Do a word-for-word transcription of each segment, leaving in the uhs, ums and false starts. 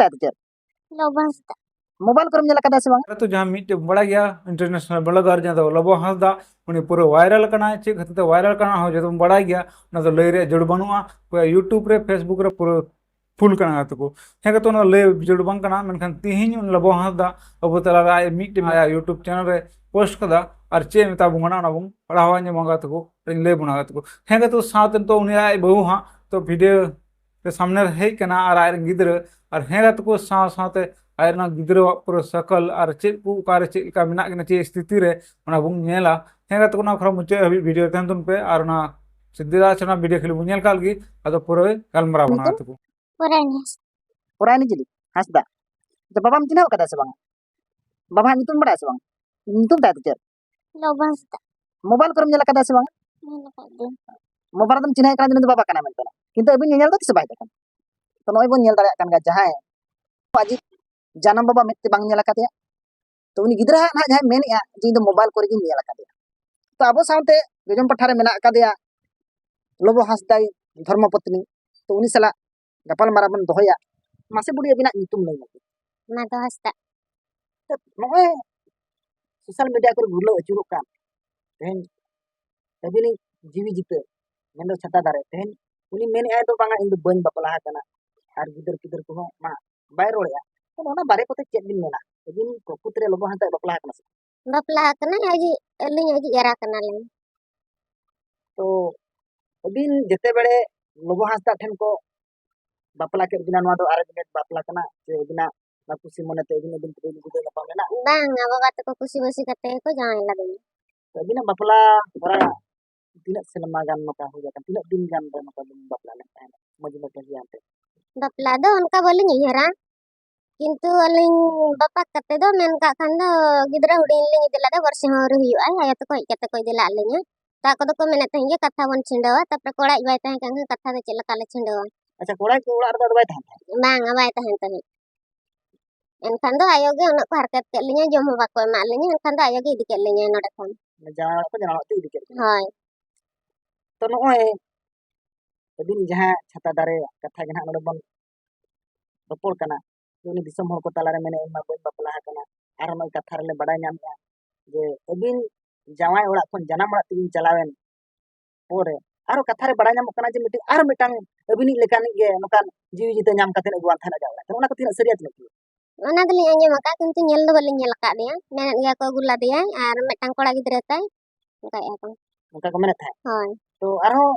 ᱟᱫᱚ ᱪᱮᱫ? ᱞᱚᱵᱚ ᱦᱟᱸᱥᱫᱟ᱾ ᱢᱳᱵᱟᱭᱤᱞ ᱠᱚᱨᱮᱢ ᱧᱮᱞ ᱟᱠᱟᱫᱟ ᱥᱮ ᱵᱟᱝ? ᱛᱚ ᱡᱟᱦᱟᱸ ᱢᱤᱫᱴᱮᱱ ᱵᱟᱲᱟᱭ ᱜᱮᱭᱟ international blogger, ᱡᱟᱦᱟᱸ ᱫᱚ ᱞᱚᱵᱚ ᱦᱟᱸᱥᱫᱟ, ᱩᱱᱤ ᱯᱩᱨᱟᱹ viral ᱠᱟᱱᱟᱭ᱾ ᱪᱮᱫ ᱠᱷᱟᱹᱛᱤᱨ ᱛᱮ viral ᱠᱟᱱᱟ ᱦᱚᱸ ᱡᱚᱛᱚ ᱵᱚᱱ ᱵᱟᱲᱟᱭ ᱜᱮᱭᱟ, ᱚᱱᱟ ᱫᱚ ᱞᱟᱹᱭ ᱨᱮᱭᱟᱜ ᱡᱟᱹᱨᱩᱲ ᱵᱟᱹᱱᱩᱜᱼᱟ᱾ ᱯᱩᱨᱟᱹ YouTube ᱨᱮ, Facebook ᱨᱮ ᱯᱩᱨᱟᱹ full ᱠᱟᱱᱟ ᱜᱟᱛᱮ ᱠᱚ᱾ ᱦᱮᱸ ᱜᱟᱛᱮ, ᱚᱱᱟ ᱞᱟᱹᱭ ᱡᱟᱹᱨᱩᱲ ᱵᱟᱝ ᱠᱟᱱᱟ, ᱢᱮᱱᱠᱷᱟᱱ ᱛᱤᱦᱤᱧ ᱩᱱᱤ ᱞᱚᱵᱚ ᱦᱟᱸᱥᱫᱟ ᱟᱵᱚ ᱛᱟᱞᱟᱨᱮ ᱟᱡ ᱢᱤᱫᱴᱮᱱ ᱟᱭᱟᱜ YouTube channel ᱨᱮ post ᱠᱟᱫᱟ᱾ ᱟᱨ ᱪᱮᱫ ᱢᱮᱛᱟ ᱵᱚᱱ ᱠᱟᱱᱟ, ᱚᱱᱟ ᱵᱚᱱ ᱯᱟᱲᱦᱟᱣ ᱟᱸᱡᱚᱢᱟ ᱜᱟᱛᱮ ᱠᱚ, ᱟᱨᱤᱧ ᱞᱟᱹᱭ ᱵᱚᱱᱟ ᱜᱟᱛᱮ ᱠᱚ᱾ ᱦᱮᱸ ᱜᱟᱛᱮ ᱠᱚ, ᱥᱟᱶᱛᱮ ᱱᱤᱛᱚᱜ ᱩᱱᱤ ᱟᱡ ᱵᱟᱹᱦᱩ ᱦᱟᱸᱜ ᱛᱚ video ᱨᱮ ᱥᱟᱢᱱᱮ ᱨᱮ ᱦᱮᱡ ᱠᱟᱱᱟ ᱟᱨ ᱟᱡ ᱨᱮᱱ ᱜᱤᱫᱽᱨᱟᱹ᱾ ᱟᱨ ᱦᱮᱸ ᱜᱟᱛᱮ ᱠᱚ, ᱥᱟᱶ ᱥᱟᱶᱛᱮ ᱟᱡ ᱨᱮᱱ ᱜᱤᱫᱽᱨᱟᱹᱣᱟᱜ ᱯᱩᱨᱟᱹ ᱥᱟᱠᱟᱞ ᱟᱨ ᱪᱮᱫ ᱠᱚ ᱚᱠᱟᱨᱮ ᱪᱮᱫ ᱞᱮᱠᱟ ᱢᱮᱱᱟᱜ ᱠᱤᱱᱟ, ᱪᱮᱫ ᱥᱛᱷᱤᱛᱤ ᱨᱮ, ᱚᱱᱟ ᱵᱚᱱ ᱧᱮᱞᱟ᱾ ᱦᱮᱸ ᱜᱟᱛᱮ ᱠᱚ, ᱚᱱᱟ ᱠᱷᱚᱱ ᱢᱩᱪᱟᱹᱫ ᱦᱟᱹᱵᱤᱡ video ᱨᱮ ᱛᱟᱦᱮᱱ ᱛᱟᱵᱚᱱ ᱯᱮ᱾ ᱟᱨ ᱚᱱᱟ ᱥᱤᱫᱽᱫᱤᱨᱟᱡ ᱚᱱᱟ video ᱠᱷᱟᱹᱞᱤ ᱵᱚᱱ ᱧᱮᱞ ᱠᱟᱜ ᱞᱮᱜᱮ, ᱟᱫᱚ ᱯᱩᱨᱟᱹ ᱜᱟᱞᱢᱟᱨᱟᱣ ᱵᱚᱱᱟ ᱧᱩᱛᱩᱢ? ᱜᱟᱛᱮ ᱠᱚ᱾ ᱯᱚᱨᱟᱭᱱᱤ ᱦᱟᱸᱥᱫᱟ᱾ ᱯᱚᱨᱟᱭᱱᱤ ᱪᱤᱞᱤ ᱦᱟᱸᱥᱫᱟ? ᱟᱪᱪᱷᱟ, ᱵᱟᱵᱟᱢ ᱪᱤᱱᱦᱟᱹᱣ ᱠᱟᱫᱟ ᱥᱮ ᱵᱟᱝ? ᱵᱟᱵᱟᱣᱟᱜ ᱧᱩᱛᱩᱢ ᱵᱟᱲᱟᱭᱟ ᱥᱮ ᱵᱟᱝ? ᱧᱩᱛᱩᱢ ᱛᱟᱭ ᱫᱚ ᱪᱮᱫ? ᱞᱚᱵᱚ ᱦᱟᱸᱥᱫᱟ᱾ ᱢᱳᱵᱟᱭᱤᱞ ᱠᱚᱨᱮᱢ ᱧᱮᱞ ᱟᱠᱟᱫᱟ ᱥᱮ ᱵᱟᱝ? ᱧᱮᱞ ᱟᱠᱟᱫ ᱜᱤᱭᱟᱹᱧ᱾ ᱢᱳᱵᱟᱭᱤᱞ ᱨᱮᱫᱚᱢ ᱪᱤᱱᱦᱟᱹᱣ ᱠᱟᱱᱟ ᱡᱮ ᱱᱩᱭ ᱫᱚ ᱵᱟᱵᱟ ᱠᱟᱱᱟᱭ ᱢᱮᱱᱛᱮ, ᱠᱤᱱᱛᱩ ᱟᱹᱵᱤᱱ ᱧᱮᱧᱮᱞ ᱫᱚ ᱛᱤᱥ ᱦᱚᱸ ᱵᱟᱭ ᱦᱮᱡ ᱟᱠᱟᱱᱟ᱾ ᱛᱚ ᱱᱚᱜᱼᱚᱭ ᱵᱚᱱ ᱧᱮᱞ ᱫᱟᱲᱮᱭᱟᱜ ᱠᱟᱱ ᱜᱮᱭᱟ, ᱡᱟᱦᱟᱸᱭ ᱟᱡᱤᱡ ᱡᱟᱱᱟᱢ ᱵᱟᱵᱟ ᱢᱮᱫ ᱛᱮ ᱵᱟᱝ ᱧᱮᱞ ᱟᱠᱟᱫᱮᱭᱟ, ᱛᱚ ᱩᱱᱤ ᱜᱤᱫᱽᱨᱟᱹ ᱦᱟᱸᱜ ᱱᱟᱦᱟᱜ ᱡᱟᱦᱟᱸᱭ ᱢᱮᱱᱮᱫᱼᱟ ᱡᱮ ᱤᱧ ᱫᱚ ᱢᱳᱵᱟᱭᱤᱞ ᱠᱚᱨᱮ ᱜᱤᱧ ᱧᱮᱞ ᱟᱠᱟᱫᱮᱭᱟ᱾ ᱛᱚ ᱟᱵᱚ ᱥᱟᱶᱛᱮ ᱡᱚᱡᱚᱢ ᱯᱟᱦᱴᱟ ᱨᱮ ᱢᱮᱱᱟᱜ ᱟᱠᱟᱫᱮᱭᱟ ᱞᱚᱵᱚ ᱦᱟᱸᱥᱫᱟᱭ ᱫᱷᱚᱨᱢᱚ ᱯᱚᱛᱱᱤ, ᱛᱚ ᱩᱱᱤ ᱥᱟᱞᱟᱜ ᱜᱟᱯᱟᱞ ᱢᱟᱨᱟᱣ ᱵᱚᱱ ᱫᱚᱦᱚᱭᱟ᱾ ᱢᱟᱥᱮ ᱵᱩᱰᱷᱤ, ᱟᱹᱵᱤᱱᱟᱜ ᱧᱩᱛᱩᱢ ᱞᱟᱹᱭ ᱧᱚᱜ ᱵᱤᱱ᱾ ᱢᱟᱫᱷᱚ ᱦᱟᱸᱥᱫᱟ᱾ ᱛᱚ ᱱᱚᱜᱼᱚᱭ social media ᱠᱚᱨᱮ ᱜᱩᱨᱞᱟᱹᱣ ᱟᱹᱪᱩᱨᱚᱜ ᱠᱟᱱ, ᱛᱮᱦᱮᱧ ᱟᱹᱵᱤᱱᱤᱡ ᱡᱤᱣᱤ ᱡᱤᱛᱟᱹ ᱢᱮᱱᱫᱚ ᱪᱷᱟᱛᱟ ᱫᱟᱨᱮ, ᱛᱮᱦᱮᱧ ᱩᱱᱤ ᱢᱮᱱᱮᱫᱼᱟᱭ ᱫᱚ ᱵᱟᱝᱟ ᱤᱧ ᱫᱚ ᱵᱟᱹᱧ ᱵᱟᱯᱞᱟ ᱟᱠᱟᱱᱟ, ᱟᱨ ᱜᱤᱫᱟᱹᱨ ᱯᱤᱫᱟᱹᱨ ᱠᱚᱦᱚᱸ ᱢᱟ ᱵᱟᱭ ᱨᱚᱲᱮᱫᱼᱟ᱾ ᱛᱚ ᱱᱚᱣᱟ ᱵᱟᱨᱮ ᱠᱚᱛᱮ ᱪᱮᱫ ᱵᱤᱱ ᱢᱮᱱᱟ? ᱟᱹᱵᱤᱱ ᱯᱨᱚᱠᱨᱤᱛ ᱨᱮ ᱞᱚᱵᱚ ᱦᱟᱸᱥᱫᱟᱭ ᱵᱟᱯᱞᱟ ᱟᱠᱟᱱᱟ ᱥᱮ? ᱵᱟᱯᱞᱟ ᱟᱠᱟᱱᱟᱭ, ᱟᱡᱤᱡ, ᱟᱹᱞᱤᱧ ᱟᱡᱤᱡ ᱮᱨᱟ ᱠᱟᱱᱟᱞᱤᱧ᱾ ᱛᱚ ᱟᱹᱵᱤᱱ ᱡᱮᱛᱮ ᱵᱮᱲᱮ ᱞᱚᱵᱚ ᱦᱟᱸᱥᱫᱟ ᱴᱷᱮᱱ ᱠᱚ ᱵᱟᱯᱞᱟ ᱠᱮᱫ ᱵᱤᱱᱟ, ᱱᱚᱣᱟ ᱫᱚ arrangement ᱵᱟᱯᱞᱟ ᱠᱟᱱᱟ ᱥᱮ ᱟᱹᱵᱤᱱᱟᱜ ᱚᱱᱟ ᱠᱩᱥᱤ ᱢᱚᱱᱮᱛᱮ ᱟᱹᱵᱤᱱ ᱟᱹᱵᱤᱱ ᱛᱮᱵᱤᱱ ᱜᱩᱡᱟᱹ ᱧᱟᱯᱟᱢ ᱮᱱᱟ? ᱵᱟᱝ, ᱟᱵᱚ ᱜᱟᱛᱮ ᱠᱚ ᱠᱩᱥᱤ ᱵᱟᱹᱥᱤ ᱠᱟᱛᱮ ᱜᱮᱠᱚ ᱡᱟᱶᱟᱭ ᱞᱮᱫᱤᱧᱟ᱾ ᱛᱚ ᱟᱹᱵᱤᱱᱟᱜ ᱵᱟᱯᱞᱟ ᱦᱚᱨᱟ ᱛᱤᱱᱟᱹᱜ ᱥᱮᱨᱢᱟ ᱜᱟᱱ ᱱᱚᱝᱠᱟ ᱦᱩᱭ ᱟᱠᱟᱱ, ᱛᱤᱱᱟᱹᱜ ᱫᱤᱱ ᱜᱟᱱ ᱨᱮ ᱱᱚᱝᱠᱟ ᱵᱤᱱ ᱵᱟᱯᱞᱟ ᱞᱮᱱ ᱛᱟᱦᱮᱸᱫ ᱢᱟᱹᱡᱷᱤ ᱢᱟᱹᱡᱷᱤ ᱦᱟᱱᱛᱮ? ᱵᱟᱯᱞᱟ ᱫᱚ ᱚᱱᱠᱟ ᱵᱟᱹᱞᱤᱧ ᱩᱭᱦᱟᱹᱨᱟ, ᱠᱤᱱᱛᱩ ᱟᱹᱞᱤᱧ ᱵᱟᱯᱟᱠ ᱠᱟᱛᱮ ᱫᱚ ᱢᱮᱱ ᱠᱟᱜ ᱠᱷᱟᱱ ᱫᱚ ᱜᱤᱫᱽᱨᱟᱹ ᱦᱩᱰᱤᱧ ᱞᱤᱧ ᱤᱫᱤ ᱞᱮᱫᱮ, ᱵᱚᱨᱥᱮ ᱦᱚᱸ ᱟᱹᱣᱨᱤ ᱦᱩᱭᱩᱜᱼᱟ, ᱟᱭᱳ ᱛᱟᱠᱚ ᱦᱮᱡ ᱠᱟᱛᱮ ᱠᱚ ᱤᱫᱤ ᱞᱮᱫ ᱞᱤᱧᱟ᱾ ᱛᱚ ᱟᱠᱚ ᱫᱚᱠᱚ ᱢᱮᱱᱮᱫ ᱛᱟᱦᱮᱸᱫ ᱡᱮ ᱠᱟᱛᱷᱟ ᱵᱚᱱ ᱪᱷᱤᱰᱟᱹᱣᱟ, ᱛᱟᱨᱯᱚᱨᱮ ᱠᱚᱲᱟᱭᱤᱡ ᱵᱟᱭ ᱛᱟᱦᱮᱸ ᱠᱟᱱ ᱠᱷᱟᱱ ᱠᱟᱛᱷᱟ ᱫᱚ ᱪᱮᱫ ᱞᱮᱠᱟ ᱞᱮ ᱪᱷᱤᱰᱟᱹᱣᱟ? ᱟᱪᱪᱷᱟ, ᱠᱚᱲᱟ ᱠᱚ ᱚᱲᱟᱜ ᱨᱮᱫᱚ ᱟᱫᱚ ᱵᱟᱭ ᱛᱟᱦᱮᱱ ᱛᱟᱦᱮᱸᱫ? ᱵᱟᱝᱟ, ᱵᱟᱭ ᱛᱟᱦᱮᱱ ᱛᱟᱦᱮᱸᱫ᱾ ᱮᱱᱠᱷᱟᱱ ᱫᱚ ᱟᱭᱳ ᱜᱮ ᱩᱱᱟᱹᱜ ᱠᱚ ᱦᱟᱨᱠᱮᱛ ᱠᱮᱫ ᱞᱤᱧᱟ, ᱡᱚᱢ ᱦᱚᱸ ᱵᱟᱠᱚ ᱮᱢᱟᱜ ᱞᱤᱧᱟ, ᱮᱱᱠᱷᱟᱱ ᱫᱚ ᱟᱭᱳ ᱜᱮ ᱤᱫᱤ ᱠᱮᱫ ᱞᱤᱧᱟᱭ ᱱᱚᱰᱮ ᱠᱷᱚᱱ᱾ ᱡᱟᱶᱟᱭ ᱚᱲᱟᱜ ᱠᱚ ᱡᱟᱶᱟᱭ ᱚᱲᱟᱜ ᱛᱮ ᱤᱫᱤ ᱠᱮᱫ ᱵᱤᱱᱟ᱾ ᱦᱳᱭ᱾ ᱛᱚ ᱱᱚᱜᱼᱚᱭ ᱟᱹᱵᱤᱱ ᱡᱟᱦᱟᱸ ᱪᱷᱟᱛᱟ ᱫᱟᱨᱮ ᱠᱟᱛᱷᱟ ᱜᱮ ᱱᱟᱦᱟᱜ ᱱᱚᱰᱮ ᱵᱚᱱ ᱨᱚᱯᱚᱲ ᱠᱟᱱᱟ, ᱩᱱᱤ ᱫᱤᱥᱚᱢ ᱦᱚᱲ ᱠᱚ ᱛᱟᱞᱟᱨᱮ ᱢᱮᱱᱮᱫ, "ᱤᱧ ᱢᱟ ᱵᱟᱹᱧ ᱵᱟᱯᱞᱟ ᱟᱠᱟᱱᱟ", ᱟᱨ ᱱᱚᱜᱼᱚᱭ ᱠᱟᱛᱷᱟ ᱨᱮᱞᱮ ᱵᱟᱲᱟᱭ ᱧᱟᱢᱮᱫᱼᱟ ᱡᱮ ᱟᱹᱵᱤᱱ ᱡᱟᱶᱟᱭ ᱚᱲᱟᱜ ᱠᱷᱚᱱ ᱡᱟᱱᱟᱢ ᱚᱲᱟᱜ ᱛᱮᱵᱤᱱ ᱪᱟᱞᱟᱣᱮᱱ ᱯᱚᱨᱮ ᱟᱨᱚ ᱠᱟᱛᱷᱟ ᱨᱮ ᱵᱟᱲᱟᱭ ᱧᱟᱢᱚᱜ ᱠᱟᱱᱟ ᱡᱮ ᱢᱤᱫᱴᱤᱡ ᱟᱨ ᱢᱤᱫᱴᱟᱝ ᱟᱹᱵᱤᱱᱤᱡ ᱞᱮᱠᱟᱱᱤᱡ ᱜᱮ ᱱᱚᱝᱠᱟᱱ ᱡᱤᱣᱤ ᱡᱤᱛᱟᱹ ᱧᱟᱢ ᱠᱟᱛᱮ ᱟᱹᱜᱩᱣᱟᱱ ᱛᱟᱦᱮᱱ ᱟᱡᱟᱜ ᱚᱲᱟᱜ ᱛᱮ᱾ ᱚᱱᱟ ᱠᱚ ᱛᱤᱱᱟᱹᱜ ᱥᱟᱹᱨᱤᱭᱟ ᱛᱤᱱᱟᱹᱜ ᱠᱷᱟᱹᱞᱤ? ᱚᱱᱟ ᱫᱚᱞᱤᱧ ᱟᱸᱡᱚᱢ ᱟᱠᱟᱫ, ᱠᱤᱱᱛᱩ ᱧᱮᱞ ᱫᱚ ᱵᱟᱹᱞᱤᱧ ᱧᱮᱞ ᱟᱠᱟᱫ ᱫᱮᱭᱟ᱾ ᱢᱮᱱᱮᱫ ᱜᱮᱭᱟ ᱠᱚ ᱟᱹᱜᱩ ᱞᱮᱫᱮᱭᱟᱭ ᱟᱨ ᱢᱤᱫᱴᱟᱝ ᱠᱚᱲᱟ ᱜᱤᱫᱽᱨᱟᱹ ᱛᱟᱭ, ᱚᱱᱠᱟᱭᱮᱫᱼᱟ ᱠᱚ᱾ ᱚᱱᱠᱟ ᱠᱚ ᱢᱮᱱᱮᱫ ᱛᱟᱦᱮᱸᱫ᱾ ᱦᱳᱭ᱾ ᱛᱚ ᱟᱨᱦᱚᱸ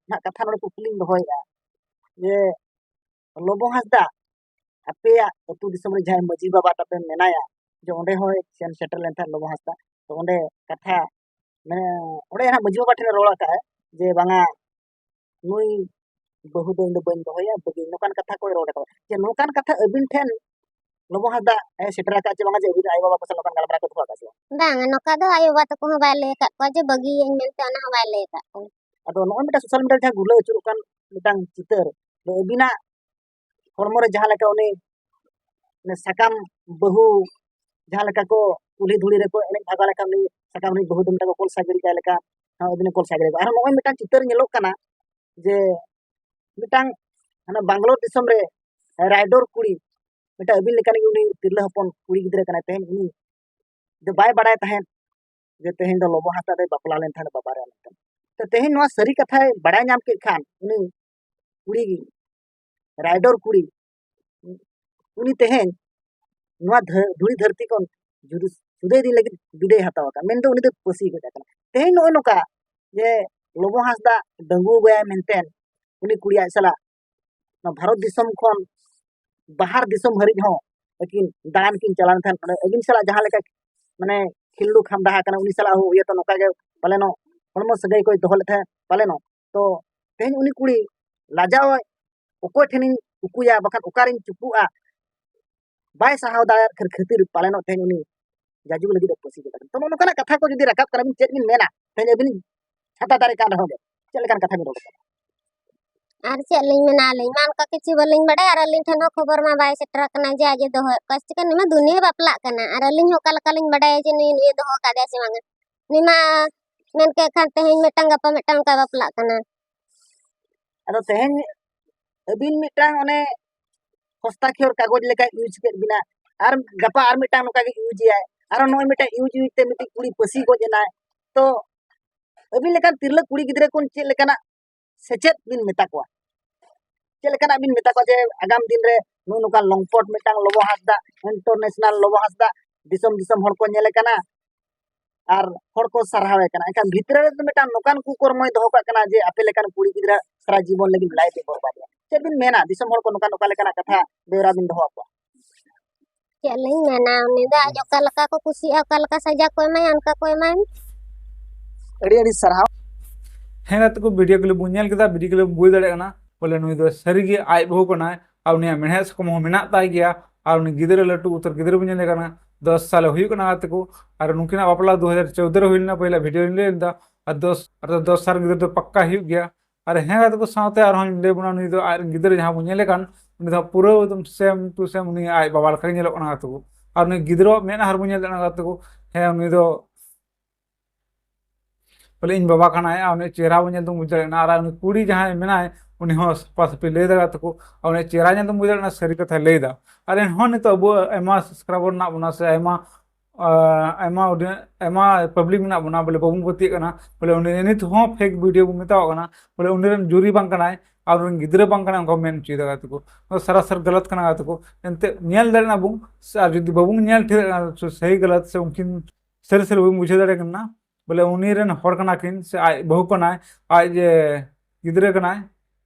ᱱᱟᱦᱟᱜ ᱠᱟᱛᱷᱟ ᱱᱚᱰᱮ ᱠᱩᱠᱞᱤᱧ ᱫᱚᱦᱚᱭᱮᱫᱼᱟ ᱡᱮ ᱞᱚᱵᱚ ᱦᱟᱸᱥᱫᱟ ᱟᱯᱮᱭᱟᱜ ᱟᱹᱛᱩ ᱫᱤᱥᱚᱢ ᱨᱮ ᱡᱟᱦᱟᱸᱭ ᱢᱟᱹᱡᱷᱤ ᱵᱟᱵᱟ ᱛᱟᱯᱮ ᱢᱮᱱᱟᱭᱟ, ᱡᱮ ᱚᱸᱰᱮ ᱦᱚᱸᱭ ᱥᱮᱱ ᱥᱮᱴᱮᱨ ᱞᱮᱱ ᱛᱟᱦᱮᱸᱫ ᱞᱚᱵᱚ ᱦᱟᱸᱥᱫᱟ᱾ ᱛᱚ ᱚᱸᱰᱮ ᱠᱟᱛᱷᱟ, ᱢᱟᱱᱮ, ᱚᱸᱰᱮ ᱦᱟᱸᱜ ᱢᱟᱹᱡᱷᱤ ᱵᱟᱵᱟ ᱴᱷᱮᱱᱮ ᱨᱚᱲ ᱟᱠᱟᱫᱼᱟ ᱡᱮ ᱵᱟᱝᱟ, ᱱᱩᱭ ᱵᱟᱹᱦᱩ ᱫᱚ ᱤᱧ ᱫᱚ ᱵᱟᱹᱧ ᱫᱚᱦᱚᱭᱟ, ᱵᱟᱹᱜᱤ, ᱱᱚᱝᱠᱟᱱ ᱠᱟᱛᱷᱟ ᱠᱚᱭ ᱨᱚᱲ ᱟᱠᱟᱫᱟ᱾ ᱡᱮ ᱱᱚᱝᱠᱟᱱ ᱠᱟᱛᱷᱟ ᱟᱹᱵᱤᱱ ᱴᱷᱮᱱ ᱞᱚᱵᱚ ᱦᱟᱸᱥᱫᱟ ᱮ ᱥᱮᱴᱮᱨ ᱟᱠᱟᱫ ᱪᱮ ᱵᱟᱝᱟ, ᱡᱮ ᱟᱹᱵᱤᱱ ᱟᱭᱳ ᱵᱟᱵᱟ ᱠᱚ ᱥᱟᱞᱟᱜ ᱱᱚᱝᱠᱟᱱ ᱜᱟᱞᱢᱟᱨᱟᱣ ᱠᱚ ᱫᱚᱦᱚ ᱟᱠᱟᱫ ᱪᱮ ᱵᱟᱝ? ᱵᱟᱝ, ᱱᱚᱝᱠᱟ ᱫᱚ ᱟᱭᱳ ᱵᱟᱵᱟ ᱛᱟᱠᱚ ᱦᱚᱸ ᱵᱟᱭ ᱞᱟᱹᱭ ᱟᱠᱟᱫ ᱠᱚᱣᱟ ᱡᱮ ᱵᱟᱹᱜᱤᱭᱟᱹᱧ ᱢᱮᱱᱛᱮ, ᱚᱱᱟ ᱦᱚᱸ ᱵᱟᱭ ᱞᱟᱹᱭ ᱟᱠᱟᱫ ᱠᱚᱣᱟ᱾ ᱟᱫᱚ ᱱᱚᱜᱼᱚᱭ ᱢᱤᱫᱴᱟᱝ ᱥᱳᱥᱟᱞ ᱢᱤᱰᱤᱭᱟ ᱨᱮ ᱡᱟᱦᱟᱸ ᱜᱩᱨᱞᱟᱹᱣ ᱟᱹᱪᱩᱨᱚᱜ ᱠᱟᱱ ᱢᱤᱫᱴᱟᱝ ᱪᱤᱛᱟᱹᱨ, ᱫᱚ ᱟᱹᱵᱤᱱᱟᱜ ᱦᱚᱲᱢᱚ ᱨᱮ ᱡᱟᱦᱟᱸ ᱞᱮᱠᱟ ᱩᱱᱤ, ᱩᱱᱤ ᱥᱟᱠᱟᱢ ᱵᱟᱹᱦᱩ ᱡᱟᱦᱟᱸ ᱞᱮᱠᱟ ᱠᱚ ᱠᱩᱞᱦᱤ ᱫᱷᱩᱲᱤ ᱨᱮᱠᱚ ᱮᱱᱮᱡ ᱵᱷᱟᱜᱟᱣ ᱞᱮᱠᱷᱟᱱ, ᱩᱱᱤ ᱥᱟᱠᱟᱢ ᱨᱤᱱᱤᱡ ᱵᱟᱹᱦᱩ ᱫᱚ ᱢᱤᱫᱴᱟᱝ ᱠᱚ ᱠᱚᱞ ᱥᱟᱭ ᱜᱤᱰᱤ ᱠᱟᱭ ᱞᱮᱠᱟ, ᱦᱮᱸ, ᱟᱹᱵᱤᱱ ᱠᱚᱞ ᱥᱟᱭ ᱜᱤᱰᱤ ᱠᱟᱭ᱾ ᱟᱨᱦᱚᱸ ᱱᱚᱜᱼᱚᱭ ᱢᱤᱫᱴᱟᱝ ᱪᱤᱛᱟᱹᱨ ᱧᱮᱞᱚᱜ ᱠᱟᱱᱟ ᱡᱮ ᱢᱤᱫᱴᱟᱝ ᱦᱟᱱᱟ ᱵᱟᱝᱞᱳᱨ ᱫᱤᱥᱚᱢ ᱨᱮ ᱨᱟᱭᱰᱳᱨ ᱠᱩᱲᱤ, ᱢᱤᱫᱴᱟᱝ ᱟᱹᱵᱤᱱ ᱞᱮᱠᱟᱱᱤᱡ ᱩᱱᱤ ᱛᱤᱨᱞᱟᱹ ᱦᱚᱯᱚᱱ ᱠᱩᱲᱤ ᱜᱤᱫᱽᱨᱟᱹ ᱠᱟᱱᱟᱭ, ᱛᱮᱦᱮᱧ ᱩᱱᱤ ᱫᱚ ᱵᱟᱭ ᱵᱟᱲᱟᱭ ᱛᱟᱦᱮᱸᱫ ᱡᱮ ᱛᱮᱦᱮᱧ ᱫᱚ ᱞᱚᱵᱚ ᱦᱟᱸᱥᱫᱟ ᱫᱚᱭ ᱵᱟᱯᱞᱟ ᱞᱮᱱ ᱛᱟᱦᱮᱸᱫ ᱵᱟᱵᱟ ᱨᱮ ᱢᱮᱱᱛᱮ᱾ ᱛᱚ ᱛᱮᱦᱮᱧ ᱱᱚᱣᱟ ᱥᱟᱹᱨᱤ ᱠᱟᱛᱷᱟᱭ ᱵᱟᱲᱟᱭ ᱧᱟᱢ ᱠᱮᱫ ᱠᱷᱟᱱ, ᱩᱱᱤ ᱠᱩᱲᱤ, ᱨᱟᱭᱰᱳᱨ ᱠᱩᱲᱤ, ᱩᱱᱤ ᱛᱮᱦᱮᱧ ᱱᱚᱣᱟ ᱫᱷᱟᱹ-, ᱫᱷᱩᱲᱤ ᱫᱷᱟᱹᱨᱛᱤ ᱠᱷᱚᱱ ᱡᱩᱫᱤ ᱥᱩᱫᱟᱹᱭ ᱫᱤᱱ ᱞᱟᱹᱜᱤᱫ ᱵᱤᱫᱟᱹᱭ ᱦᱟᱛᱟᱣ ᱟᱠᱟᱫ, ᱢᱮᱱᱫᱚ ᱩᱱᱤ ᱫᱚ ᱯᱟᱹᱥᱤ ᱜᱚᱡ ᱟᱠᱟᱱᱟ᱾ ᱛᱮᱦᱮᱧ ᱱᱚᱜᱼᱚᱭ ᱱᱚᱝᱠᱟ ᱡᱮ ᱞᱚᱵᱚ ᱦᱟᱸᱥᱫᱟ ᱰᱟᱺᱜᱩᱣᱟᱹ ᱜᱚᱭᱟᱭ ᱢᱮᱱᱛᱮ ᱩᱱᱤ ᱠᱩᱲᱤ ᱟᱡ ᱥᱟᱞᱟᱜ ᱱᱚᱣᱟ ᱵᱷᱟᱨᱚᱛ ᱫᱤᱥᱚᱢ ᱠᱷᱚᱱ ᱵᱟᱦᱟᱨ ᱫᱤᱥᱚᱢ ᱦᱟᱹᱨᱤᱡ ᱦᱚᱸ ᱟᱹᱠᱤᱱ ᱫᱟᱬᱟᱱ ᱠᱤᱱ ᱪᱟᱞᱟᱣ ᱞᱮᱱ ᱛᱟᱦᱮᱸᱫ᱾ ᱚᱸᱰᱮ ᱟᱹᱵᱤᱱ ᱥᱟᱞᱟᱜ ᱡᱟᱦᱟᱸ ᱞᱮᱠᱟ, ᱢᱟᱱᱮ, ᱠᱷᱤᱞᱰᱩ ᱠᱷᱟᱢᱰᱟᱦᱟ ᱠᱟᱱᱟ, ᱩᱱᱤ ᱥᱟᱞᱟᱜ ᱦᱚᱸ ᱦᱩᱭ ᱟᱛᱚ ᱱᱚᱝᱠᱟ ᱜᱮ ᱯᱟᱞᱮᱱᱚᱜ ᱦᱚᱲᱢᱚ ᱥᱟᱹᱜᱟᱹᱭ ᱠᱚᱭ ᱫᱚᱦᱚ ᱞᱮᱫ ᱛᱟᱦᱮᱸᱫ ᱯᱟᱞᱮᱱᱚᱜ᱾ ᱛᱚ ᱛᱮᱦᱮᱧ ᱩᱱᱤ ᱠᱩᱲᱤ ᱞᱟᱡᱟᱣ, ᱚᱠᱚᱭ ᱴᱷᱮᱱᱤᱧ ᱩᱠᱩᱭᱟ, ᱵᱟᱠᱷᱟᱱ ᱚᱠᱟᱨᱤᱧ ᱪᱩᱯᱩᱜᱼᱟ, ᱵᱟᱭ ᱥᱟᱦᱟᱣ ᱫᱟᱲᱮᱭᱟᱜ ᱠᱷᱟᱹᱛᱤᱨ ᱯᱟᱞᱮᱱᱚᱜ ᱛᱮᱦᱮᱧ ᱩᱱᱤ ᱡᱟᱡᱩᱜᱽ ᱞᱟᱹᱜᱤᱫ ᱮ ᱯᱟᱹᱥᱤ ᱠᱮᱫᱟ᱾ ᱛᱚ ᱱᱚᱜᱼᱚ ᱱᱚᱝᱠᱟᱱᱟᱜ ᱠᱟᱛᱷᱟ ᱠᱚ ᱡᱩᱫᱤ ᱨᱟᱠᱟᱵ ᱠᱟᱱᱟ, ᱟᱹᱵᱤᱱ ᱪᱮᱫ ᱵᱤᱱ ᱢᱮᱱᱟ? ᱛᱮᱦᱮᱧ ᱟᱹᱵᱤᱱ ᱪᱷᱟᱛᱟ ᱫᱟᱨᱮ ᱠᱟᱱ ᱨᱮᱦᱚᱸ ᱜᱮ, ᱪᱮᱫ ᱞᱮᱠᱟᱱ ᱠᱟᱛᱷᱟ ᱵᱤᱱ ᱨᱚᱲ ᱠᱟᱱᱟ? ᱟᱨ ᱪᱮᱫ ᱞᱤᱧ ᱢᱮᱱᱟ, ᱟᱹᱞᱤᱧ ᱢᱟ ᱚᱱᱠᱟ ᱠᱤᱪᱷᱩ ᱵᱟᱹᱞᱤᱧ ᱵᱟᱰᱟᱭᱟ, ᱟᱨ ᱟᱹᱞᱤᱧ ᱴᱷᱮᱱ ᱦᱚᱸ ᱠᱷᱚᱵᱚᱨ ᱢᱟ ᱵᱟᱭ ᱥᱮᱴᱮᱨ ᱟᱠᱟᱱᱟ ᱡᱮ ᱟᱡ ᱮ ᱫᱚᱦᱚᱭᱮᱫ ᱠᱚᱣᱟ ᱥᱮ ᱪᱤᱠᱟᱹ᱾ ᱱᱩᱭ ᱢᱟ ᱫᱩᱱᱤᱭᱟᱹ ᱵᱟᱯᱞᱟᱜ ᱠᱟᱱᱟ, ᱟᱨ ᱟᱹᱞᱤᱧ ᱦᱚᱸ ᱚᱠᱟ ᱞᱮᱠᱟ ᱞᱤᱧ ᱵᱟᱰᱟᱭᱟ ᱡᱮ ᱱᱩᱭ, ᱱᱩᱭᱮ ᱫᱚᱦᱚ ᱟᱠᱟᱫᱮᱭᱟ ᱥᱮ ᱵᱟᱝᱟ? ᱩᱱᱤ ᱢᱟ ᱢᱮᱱ ᱠᱮᱫ ᱠᱷᱟᱱ ᱛᱮᱦᱮᱧ ᱢᱤᱫᱴᱟᱝ, ᱜᱟᱯᱟ ᱢᱤᱫᱴᱟᱝ ᱚᱱᱠᱟᱭ ᱵᱟᱯᱞᱟᱜ ᱠᱟᱱᱟ᱾ ᱟᱫᱚ ᱛᱮᱦᱮᱧ ᱟᱹᱵᱤᱱ ᱢᱤᱫᱴᱟᱝ ᱚᱱᱮ ᱦᱚᱥᱛᱟᱠᱷᱚᱨ ᱠᱟᱜᱚᱡᱽ ᱞᱮᱠᱟᱭ ᱤᱭᱩᱡᱽ ᱠᱮᱫ ᱵᱤᱱᱟ, ᱟᱨ ᱜᱟᱯᱟ ᱟᱨ ᱢᱤᱫᱴᱟᱝ ᱱᱚᱝᱠᱟ ᱜᱮ ᱤᱭᱩᱡᱽ ᱮᱭᱟᱭ, ᱟᱨᱚ ᱱᱚᱜᱼᱚᱭ ᱢᱤᱫᱴᱟᱝ ᱤᱭᱩᱡᱽ ᱤᱭᱩᱡᱽ ᱛᱮ ᱢᱤᱫᱴᱤᱡ ᱠᱩᱲᱤ ᱯᱟᱹᱥᱤ ᱜᱚᱡ ᱮᱱᱟᱭ᱾ ᱛᱚ ᱟᱹᱵᱤᱱ ᱞᱮᱠᱟᱱ ᱛᱤᱨᱞᱟᱹ ᱠᱩᱲᱤ ᱜᱤᱫᱽᱨᱟᱹ ᱠᱚ ᱪᱮᱫ ᱞᱮᱠᱟᱱᱟᱜ ᱥᱮᱪᱮᱫ ᱵᱤᱱ ᱢᱮᱛᱟ ᱠᱚᱣᱟ? ᱪᱮᱫ ᱞᱮᱠᱟᱱᱟᱜ ᱵᱤᱱ ᱢᱮᱛᱟ ᱠᱚᱣᱟ ᱡᱮ ᱟᱜᱟᱢ ᱫᱤᱱ ᱨᱮ ᱱᱩᱭ ᱱᱚᱝᱠᱟ ᱞᱚᱝᱯᱚᱴ ᱢᱤᱫᱴᱟᱝ ᱞᱚᱵᱚ ᱦᱟᱸᱥᱫᱟ, ᱤᱱᱴᱟᱨᱱᱮᱥᱱᱟᱞ ᱞᱚᱵᱚ ᱦᱟᱸᱥᱫᱟ, ᱫᱤᱥᱚᱢ ᱫᱤᱥᱚᱢ ᱦᱚᱲ ᱠᱚ ᱧᱮᱞᱮ ᱠᱟᱱᱟ ᱟᱨ ᱦᱚᱲ ᱠᱚ ᱥᱟᱨᱦᱟᱣᱮ ᱠᱟᱱᱟ, ᱮᱱᱠᱷᱟᱱ ᱵᱷᱤᱛᱨᱤ ᱨᱮ ᱢᱤᱫᱴᱟᱝ ᱱᱚᱝᱠᱟᱱ ᱠᱩᱠᱚᱨᱢᱚᱭ ᱫᱚᱦᱚ ᱠᱟᱜ ᱠᱟᱱᱟ ᱡᱮ ᱟᱯᱮ ᱞᱮᱠᱟᱱ ᱠᱩᱲᱤ ᱜᱤᱫᱽᱨᱟᱹ ᱥᱟᱨᱟ ᱡᱤᱵᱚᱱ ᱞᱟᱹᱜᱤᱫ ᱞᱟᱭᱤᱯᱷ ᱮ ᱵᱚᱨᱵᱟᱫᱮᱜᱼᱟ? ᱪᱮᱫ ᱵᱤᱱ ᱢᱮᱱᱟ ᱫᱤᱥᱚᱢ ᱦᱚᱲ ᱠᱚ ᱱᱚᱝᱠᱟ ᱱᱚᱝᱠᱟ ᱞᱮᱠᱟᱱᱟᱜ ᱠᱟᱛᱷᱟ ᱵᱮᱣᱨᱟ ᱵᱤᱱ ᱫᱚᱦᱚ ᱟᱠᱚᱣᱟ? ᱪᱮᱫ ᱞᱤᱧ ᱢᱮᱱᱟ, ᱩᱱᱤ ᱫᱚ ᱟᱡ ᱚᱠᱟ ᱞᱮᱠᱟ ᱠᱚ ᱠᱩᱥᱤᱭᱟᱜᱼᱟ, ᱚᱠᱟ ᱞᱮᱠᱟ ᱥᱟᱡᱟ ᱠᱚ ᱮᱢᱟᱭᱟ, ᱚᱱᱠᱟ ᱠᱚ ᱮᱢᱟᱭ ᱢᱮ᱾ ᱟᱹᱰᱤ ᱟᱹᱰᱤ ᱥᱟᱨᱦᱟᱣ᱾ ᱦᱮᱸ ᱜᱟᱛᱮ ᱠᱚ, ᱵᱷᱤᱰᱤᱭᱳ ᱠᱞᱤᱯ ᱵᱚᱱ ᱧᱮᱞ ᱠᱮᱫᱟ, ᱵᱷᱤᱰᱤᱭᱳ ᱠᱞᱤᱯ ᱵᱚᱱ ᱵᱩᱡᱽ ᱫᱟᱲᱮᱭᱟᱜ ᱠᱟᱱᱟ ᱵᱚᱞᱮ ᱱᱩᱭ ᱫᱚ ᱥᱟᱹᱨᱤᱜᱮ ᱟᱡ ᱵᱟᱹᱦᱩ ᱠᱟᱱᱟᱭ ᱟᱨ ᱩᱱᱤᱭᱟᱜ ᱢᱮᱲᱦᱮᱫ ᱥᱟᱠᱚᱢ ᱦᱚᱸ ᱢᱮᱱᱟᱜ ᱛᱟᱭ ᱜᱮᱭᱟ᱾ ᱟᱨ ᱩᱱᱤ ᱜᱤᱫᱽᱨᱟᱹ, ᱞᱟᱹᱴᱩ ᱩᱛᱟᱹᱨ ᱜᱤᱫᱽᱨᱟᱹ ᱵᱚᱱ ᱧᱮᱞᱮ ᱠᱟᱱᱟ, ᱫᱚᱥ ᱥᱟᱞᱮ ᱦᱩᱭᱩᱜ ᱠᱟᱱᱟ ᱜᱟᱛᱮ ᱠᱚ᱾ ᱟᱨ ᱱᱩᱠᱤᱱᱟᱜ ᱵᱟᱯᱞᱟ ᱫᱩ ᱦᱟᱡᱟᱨ ᱪᱳᱫᱽᱫᱳ ᱨᱮ ᱦᱩᱭ ᱞᱮᱱᱟ, ᱯᱟᱹᱦᱤᱞᱟᱜ ᱵᱷᱤᱰᱤᱭᱳ ᱞᱤᱧ ᱞᱟᱹᱭ ᱞᱮᱫᱟ᱾ ᱟᱨ ᱫᱚᱥ ᱟᱨ ᱫᱚᱥ ᱥᱟᱞ ᱜᱤᱫᱽᱨᱟᱹ ᱫᱚ ᱯᱟᱠᱠᱟ ᱦᱩᱭᱩᱜ ᱜᱮᱭᱟ᱾ ᱟᱨ ᱦᱮᱸ ᱜᱟᱛᱮ ᱠᱚ, ᱥᱟᱶᱛᱮ ᱟᱨᱦᱚᱸ ᱞᱟᱹᱭ ᱵᱚᱱᱟ, ᱱᱩᱭ ᱫᱚ ᱟᱡ ᱨᱮᱱ ᱜᱤᱫᱽᱨᱟᱹ ᱡᱟᱦᱟᱸ ᱵᱚᱱ ᱧᱮᱞᱮ ᱠᱟᱱ, ᱩᱱᱤ ᱫᱚ ᱯᱩᱨᱟᱹ ᱮᱠᱫᱚᱢ same to same ᱩᱱᱤ ᱟᱡ ᱵᱟᱵᱟ ᱞᱮᱠᱟ ᱜᱮ ᱧᱮᱞᱚᱜ ᱠᱟᱱᱟ ᱜᱟᱛᱮ ᱠᱚ᱾ ᱟᱨ ᱩᱱᱤ ᱜᱤᱫᱽᱨᱟᱹᱣᱟᱜ ᱢᱮᱫᱦᱟ ᱨᱮᱵᱚᱱ ᱧᱮᱞ ᱫᱟᱲᱮᱭᱟᱜ ᱠᱟᱱᱟ ᱜᱟᱛᱮ ᱠᱚ, ᱦᱮᱸ ᱩᱱᱤ ᱫᱚ ᱵᱚᱞᱮ ᱤᱧ ᱵᱟᱵᱟ ᱠᱟᱱᱟᱭ, ᱟᱨ ᱩᱱᱤᱭᱟᱜ ᱪᱮᱦᱨᱟ ᱵᱚᱱ ᱧᱮᱞ ᱛᱮᱵᱚᱱ ᱵᱩᱡᱽ ᱫᱟᱲᱮᱭᱟᱜ ᱠᱟᱱᱟ᱾ ᱟᱨ ᱩᱱᱤ ᱠᱩᱲᱤ ᱡᱟᱦᱟᱸᱭ ᱢᱮᱱᱟᱭ, ᱩᱱᱤ ᱦᱚᱸ ᱥᱟᱯᱷᱟ ᱥᱟᱹᱯᱷᱤ ᱞᱟᱹᱭ ᱫᱟᱲᱮᱭᱟᱜ ᱛᱟᱠᱚ, ᱟᱨ ᱩᱱᱤᱭᱟᱜ ᱪᱮᱦᱨᱟ ᱧᱮᱞ ᱛᱮᱵᱚᱱ ᱵᱩᱡᱽ ᱫᱟᱲᱮᱭᱟᱜ ᱠᱟᱱᱟ ᱥᱟᱹᱨᱤ ᱠᱟᱛᱷᱟᱭ ᱞᱟᱹᱭ ᱮᱫᱟ᱾ ᱟᱨ ᱮᱱᱦᱚᱸ ᱱᱤᱛᱚᱜ ᱟᱵᱚ ᱟᱭᱢᱟ subscriber ᱢᱮᱱᱟᱜ ᱵᱚᱱᱟ ᱥᱮ ᱟᱭᱢᱟ, ᱟᱸ, ᱟᱭᱢᱟ audience, ᱟᱭᱢᱟ public ᱢᱮᱱᱟᱜ ᱵᱚᱱᱟ, ᱵᱚᱞᱮ ᱵᱟᱵᱚᱱ ᱯᱟᱹᱛᱭᱟᱹᱜ ᱠᱟᱱᱟ, ᱵᱚᱞᱮ ᱩᱱᱤ ᱱᱤᱛ ᱦᱚᱸ fake video ᱵᱚᱱ ᱢᱮᱛᱟᱣᱟᱜ ᱠᱟᱱᱟ, ᱵᱚᱞᱮ ᱩᱱᱤ ᱨᱮᱱ ᱡᱩᱨᱤ ᱵᱟᱝ ᱠᱟᱱᱟᱭ ᱟᱨ ᱩᱱᱤ ᱨᱮᱱ ᱜᱤᱫᱽᱨᱟᱹ ᱵᱟᱝ ᱠᱟᱱᱟᱭ, ᱚᱱᱠᱟ ᱢᱮᱱ ᱦᱚᱪᱚᱭᱮᱫᱟ ᱜᱟᱛᱮ ᱠᱚ᱾ ᱱᱚᱣᱟ ᱥᱟᱨᱟᱥᱟᱨ ᱜᱟᱞᱟᱛ ᱠᱟᱱᱟ ᱜᱟᱛᱮ ᱠᱚ᱾ ᱮᱱᱛᱮᱫ ᱧᱮᱞ ᱫᱟᱲᱮᱭᱟᱜ ᱠᱟᱱᱟ ᱵᱚᱱ, ᱥᱮ ᱟᱨ ᱡᱩᱫᱤ ᱵᱟᱵᱚᱱ ᱧᱮᱞ ᱴᱷᱤᱠ ᱫᱟᱲᱮᱭᱟᱜ ᱠᱟᱱᱟ ᱥᱮ ᱥᱟᱹᱦᱤ ᱜᱟᱞᱟᱛ ᱥᱮ ᱩᱱᱠᱤᱱ ᱥᱟᱹᱨᱤ ᱥᱟᱹᱨᱤ ᱵᱟᱵᱚᱱ ᱵᱩᱡᱷᱟᱹᱣ ᱫᱟᱲᱮᱭᱟᱜ ᱠᱟᱱᱟ, ᱵᱚᱞᱮ ᱩᱱᱤ ᱨᱮᱱ ᱦᱚᱲ ᱠᱟᱱᱟ ᱠᱤᱱ ᱥᱮ ᱟᱡ ᱵᱟᱹᱦᱩ ᱠᱟᱱᱟᱭ, ᱟᱡ ᱡᱮ ᱜᱤᱫᱽᱨᱟᱹ ᱠᱟᱱᱟᱭ,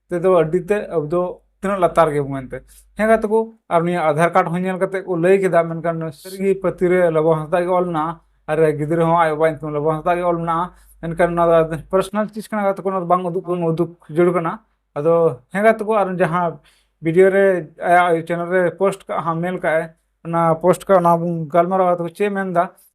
ᱛᱮᱫᱚ ᱟᱹᱰᱤ ᱛᱮ ᱟᱵᱚ ᱫᱚ ᱛᱤᱱᱟᱹᱜ ᱞᱟᱛᱟᱨ ᱜᱮᱵᱚᱱ ᱢᱮᱱᱛᱮ᱾ ᱦᱮᱸ ᱜᱟᱛᱮ ᱠᱚ, ᱟᱨ ᱱᱤᱭᱟᱹ ᱟᱫᱷᱟᱨ ᱠᱟᱨᱰ ᱦᱚᱸ ᱧᱮᱞ ᱠᱟᱛᱮ ᱠᱚ ᱞᱟᱹᱭ ᱠᱮᱫᱟ, ᱢᱮᱱᱠᱷᱟᱱ ᱥᱟᱹᱨᱤᱜᱮ ᱯᱟᱹᱛᱤ ᱨᱮ ᱞᱚᱵᱚ ᱦᱟᱸᱥᱫᱟ ᱜᱮ ᱚᱞ ᱢᱮᱱᱟᱜᱼᱟ, ᱟᱨ ᱜᱤᱫᱽᱨᱟᱹ ᱦᱚᱸ ᱟᱡ ᱵᱟᱵᱟ ᱧᱩᱛᱩᱢ ᱞᱚᱵᱚ ᱦᱟᱸᱥᱫᱟ ᱜᱮ ᱚᱞ ᱢᱮᱱᱟᱜᱼᱟ᱾ ᱢᱮᱱᱠᱷᱟᱱ ᱚᱱᱟ ᱫᱚ personal ᱪᱤᱡᱽ ᱠᱟᱱᱟ ᱜᱟᱛᱮ ᱠᱚ, ᱚᱱᱟ ᱫᱚ ᱵᱟᱝ ᱩᱫᱩᱜ, ᱵᱟᱝ ᱩᱫᱩᱜ ᱡᱟᱹᱨᱩᱲ ᱠᱟᱱᱟ᱾ ᱟᱫᱚ ᱦᱮᱸ ᱜᱟᱛᱮ ᱠᱚ, ᱟᱨ ᱡᱟᱦᱟᱸ ᱵᱷᱤᱰᱤᱭᱳ ᱨᱮ ᱟᱭᱟᱜ ᱪᱮᱱᱮᱞ ᱨᱮ ᱯᱳᱥᱴ ᱠᱟᱜ ᱦᱟᱸᱜ, ᱢᱮᱞ ᱠᱟᱜᱼᱟᱭ, ᱚᱱᱟ ᱯᱳᱥᱴ ᱠᱟᱜ, ᱚᱱᱟ ᱵᱚᱱ ᱜᱟᱞᱢᱟᱨᱟᱣᱟ᱾ ᱛᱚ ᱪᱮᱫ ᱮ ᱢᱮᱱᱫᱟ?